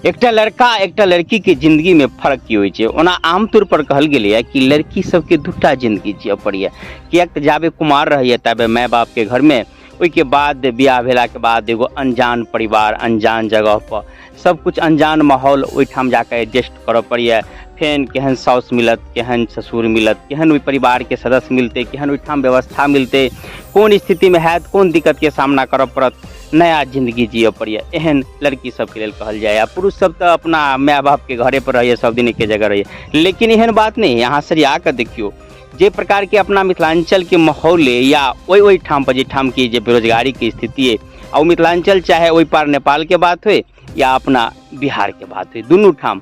एकटा लड़का एकटा लड़की के जिंदगी में फर्क की होइ छै। ओना आमतौर पर कहल गेलैए कि लड़की सबके दूटा जिंदगी जियऽ पड़ैए, किएक तऽ जाबे कुमार रहैए ताबे माय बापके घरमे, ओहिके बाद बियाह भेलाके बाद एगो अनजान परिवार, अनजान जगह पर सब किछु अनजान माहौल, ओहिठाम जाकऽ एडजस्ट करऽ पड़ैए। फेर केहन साउस मिलत, केहन ससुर मिलत, केहन ओहि परिवारके सदस्य मिलतै, केहन ओहिठाम व्यवस्था मिलतै, कोन स्थितिमे हैत, कोन दिक्कतके सामना करऽ पड़त, नया जिंदगी जियऽ पड़ैए। एहन लड़की सबके लेल कहल जाइए। आ पुरुष सब तऽ अपना माय बापके घरे पर रहैए, सब दिन एके जगह रहैए। लेकिन एहन बात नहि, अहाँ सरिया कऽ देखियौ जे प्रकारके अपना मिथिलाञ्चलके माहौल अइ या ओहिठाम पर जाहिठाम कि जे बेरोजगारीके स्थिति अइ, आ ओ मिथिलाञ्चल चाहे ओहि पार नेपालके बात होइ या अपना बिहारके बात होइ, दुनू ठाम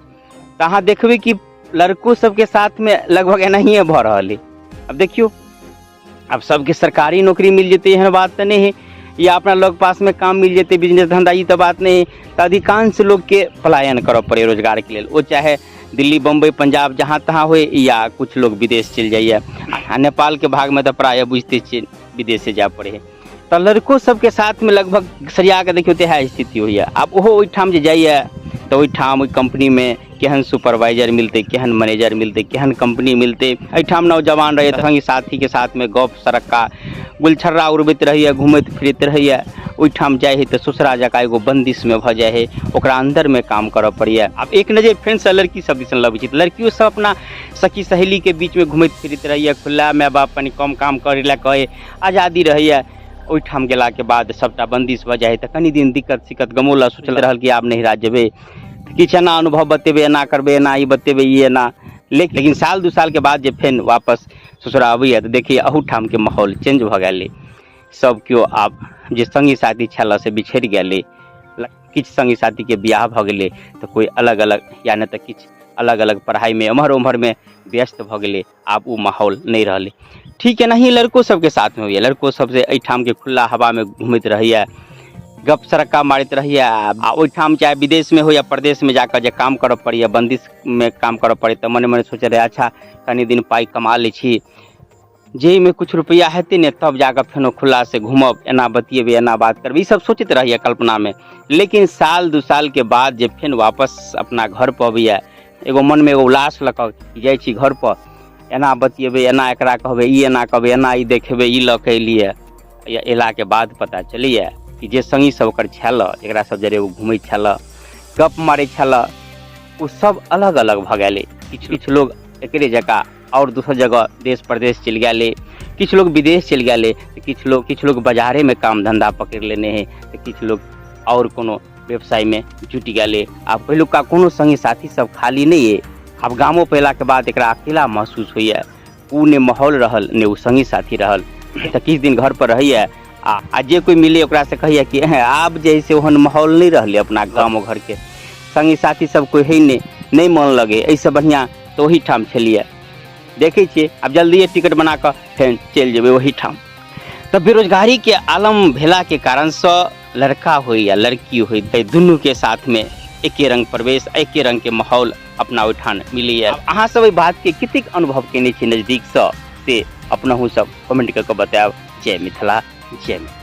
तऽ अहाँ देखबै कि लड़को सबके साथमे लगभग एनाहिए भऽ रहल अइ। आब देखियौ, आब सबके सरकारी नौकरी मिल जेतै एहन बात तऽ नहि है, या अपना लग पासमे काम मिल जेतै, बिजनेस धंधा, ई तऽ बात नहि है। तऽ अधिकांश लोकके पलायन करऽ पड़ै रोजगारके लेल, ओ चाहे दिल्ली, बम्बई, पंजाब जहाँ तहाँ होइ, या किछु लोक विदेश चलि जाइए। आ नेपालके भागमे तऽ प्रायः बुझिते छियै विदेशे जाय पड़ै है। तऽ लड़को सबके साथमे लगभग सरिया कऽ देखियौ तऽ इएह स्थिति होइए। आब ओहो ओहिठाम जे जाइए तऽ ओहिठाम ओहि कम्पनीमे केहन सुपरवाइजर मिलतै, केहन मैनेजर मिलतै, केहन कम्पनी मिलतै। एहिठाम नौजवान रहैए तऽ सङ्गी साथीके साथमे गप सरक्का गुलछर्रा उड़बैत रहैए, घुमैत फिरैत रहैए। ओहिठाम जाइ हइ तऽ ससुरा जकाँ एगो बन्दिशमे भऽ जाइ हइ, ओकरा अन्दरमे काम करऽ पड़ैए। आब एक नजरि फेरसँ लड़की सब दिसन लबै छी तऽ लड़कियो सब अपना सखी सहेलीके बीचमे घुमैत फिरैत रहैए, खुल्ला माय बाप कनि कम काम करै लए कहै, आजादी रहैए। ओहिठाम गेलाके बाद सभटा बन्दिश भऽ जाइ हइ तऽ कनि दिन दिक्कत सिक्कत गमौलक, सोचलक रहल कि आब नहिरा जेबै किछु एना अनुभव बतेबै, एना करबै, एना ई बतेबै, ई एना। लेकिन साल दू सालके बाद जे फेर वापस ससुरा अबैए तऽ देखैए अहूठामके माहौल चेंज भऽ गेलै। सब केओ आब जे सङ्गी साथी छलऽ से बिछड़ि गेलै, किछु सङ्गी साथीके बियाह भऽ गेलै तऽ कोइ अलग अलग या नहि तऽ किछु अलग अलग पढ़ाइमे एम्हर ओम्हरमे व्यस्त भऽ गेलै, आब ओ माहौल नहि रहलै। ठीक एनाही लड़को सबके साथमे होइए। लड़को सब जे एहिठामके खुला हवामे घुमैत रहैए, गप सरक्का मारैत रहैए, आ ओहिठाम चाहे विदेशमे हो या परदेशमे जाकऽ जे काम करऽ पड़ैए, बन्दिशमे काम करऽ पड़ैए, तऽ मने मने सोचै रहै अच्छा कनि दिन पाइ कमा लै छी, जाहिमे किछु रुपैआ हेतै ने तब जाकऽ फेनो खुलासँ घूमब, एना बतियेबै, एना बात करबै, ईसब सोचैत रहैए कल्पनामे। लेकिन साल दू सालके बाद जे फेन वापस अपना घरपर अबैए, एगो मनमे एगो उल्लास लऽ कऽ जाइ छी घरपर, एना बतियेबै, एना एकरा कहबै, ई एना कहबै, एना ई देखेबै, ई लऽ कऽ एलियै। या अयलाके बाद पता चलैए कि जे सङ्गी सब ओकर छलऽ, जकरा सब जरे ओ घुमै छलऽ, गप मारै छलऽ, ओ सब अलग अलग भऽ गेलै। किछु किछु लोग एकरे जकाँ आओर दोसर जगह देश परदेश चलि गेलै, किछु लोग विदेश चलि गेलै, तऽ किछु लोग बाजारेमे काम धन्धा पकड़ि लेने हइ, तऽ किछु लोग आओर कोनो व्यवसायमे जुटि गेलै। आब पहिलुका कोनो सङ्गी साथी सब खाली नहि अइ। आब गामो पर अयलाके बाद एकरा अकेला महसूस होइए, ओ नहि माहौल रहल, नहि ओ सङ्गी साथी रहल। तऽ किछु दिन घरपर रहैए आ जे कोइ मिलै ओकरासँ कहैए कि हेँ आब जे हइ से ओहन माहौल नहि रहलै, अपना गामो घरके सङ्गी साथी सब कोइ हइ नहि, नहि मन लगै, एहिसँ बढ़िआँ तऽ ओहीठाम छलियै। देखै छियै आब जल्दिए टिकट बना कऽ फेर चलि जेबै ओहीठाम। तऽ बेरोजगारीके आलम भेलाके कारणसँ लड़का होइ या लड़की होइ, तऽ दुनूके साथमे एके रङ्ग प्रवेश, एके रङ्गके माहौल अपना ओहिठाम मिलैए। अहाँ सब एहि बातके कतेक अनुभव केने छी नजदीकसँ से अपनहु सब कमेंट कऽ कऽ बतायब। जय मिथिला, जय मिथिला।